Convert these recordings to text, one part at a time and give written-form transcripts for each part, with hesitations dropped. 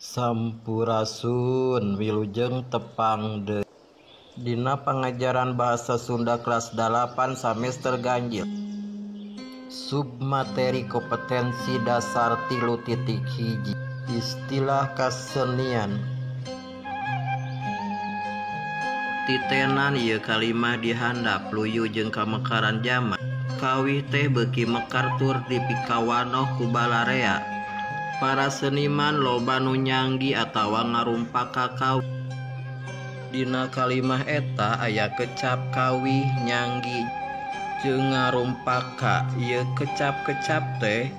Sampurasun wilujeng tepang deui. Dina pangajaran Bahasa Sunda kelas 8 samester ganjil. Submateri kompetensi dasar 3.1 Istilah kasenian. Titenan ieu kalimah dihandap luyu jeung kamekaran jaman. Kawih teh beuki mekar tur dipikawanoh ku balarea. Para seniman loba nu nyanggi atawa ngarumpaka kawih. Dina kalimah eta aya kecap kawih, nyanggi, jeung ngarumpaka. Ieu kecap-kecap teh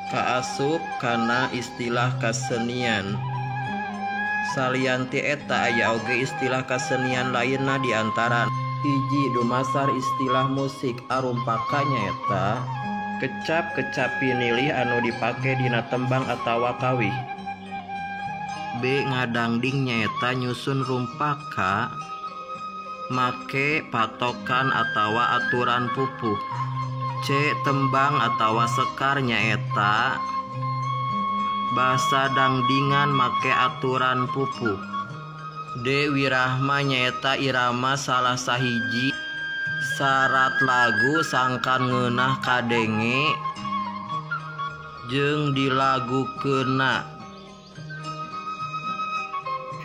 kaasup kana istilah kasenian. Salian ti eta aya oge istilah kasenian lainna di antara hiji dumasar istilah musik. Arumpaka nyaeta kecap-kecap pinilih anu dipake dina tembang atawa kawih. B. Ngadangding nyaeta nyusun rumpaka make patokan atawa aturan pupuh. C. Tembang atawa sekar nyaeta basa dangdingan make aturan pupuh. D. Wirahma nyaeta irama salah sahiji sarat lagu sangkan ngeunah kadenge jeung dilagukeunna.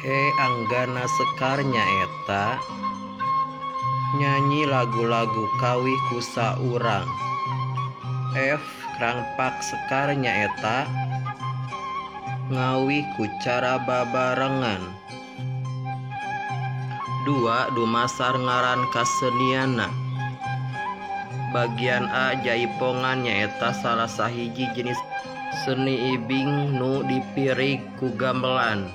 E. Anggana sekar nyaeta nyanyi lagu-lagu kawih ku saurang. F. Rangpak sekar nyaeta ngawih ku cara babarengan. 2. Dumasar ngaran kasenianna. Bagian A. Jaipongan nyaeta salah sahiji jenis seni ibing nu dipirig ku gamelan.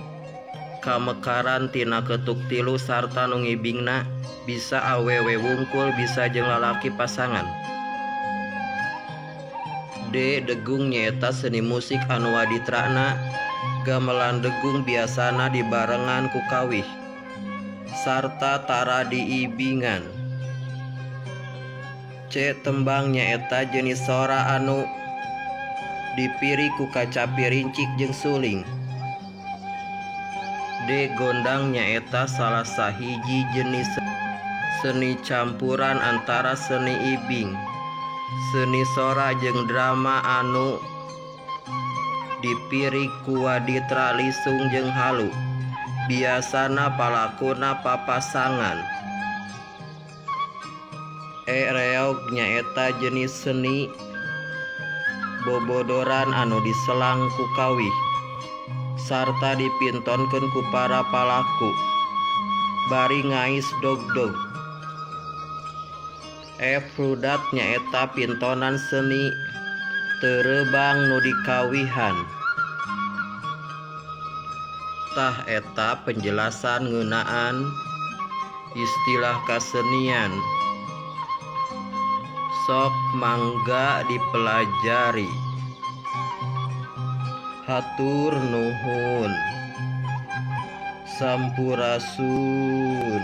Kamekaran tina ketuk tilu sarta nu ngibingna bisa awewe wungkul bisa jeung lalaki pasangan. D. Degung nyaeta seni musik anu waditrana gamelan degung biasana dibarengan ku kawih sarta tara diibingan. C. Tembang nyaeta jenis sora anu dipiri ku kacapi rincik jeung suling. D. Gondang nyaeta salah sahiji jenis seni campuran antara seni ibing, seni sora jeung drama anu dipiri ku waditra lisung jeung halu. Biasana palakuna papasangan. E. Reog nyaeta jenis seni bobodoran anu diselang ku kawih sarta dipintonkeun ku para palaku bari ngais dog-dog. F. Rudat nyaeta pintonan seni teureubang nu dikawihan. Tah eta penjelasan ngeunaan istilah kasenian. Sok mangga dipelajari. Hatur nuhun. Sampurasun.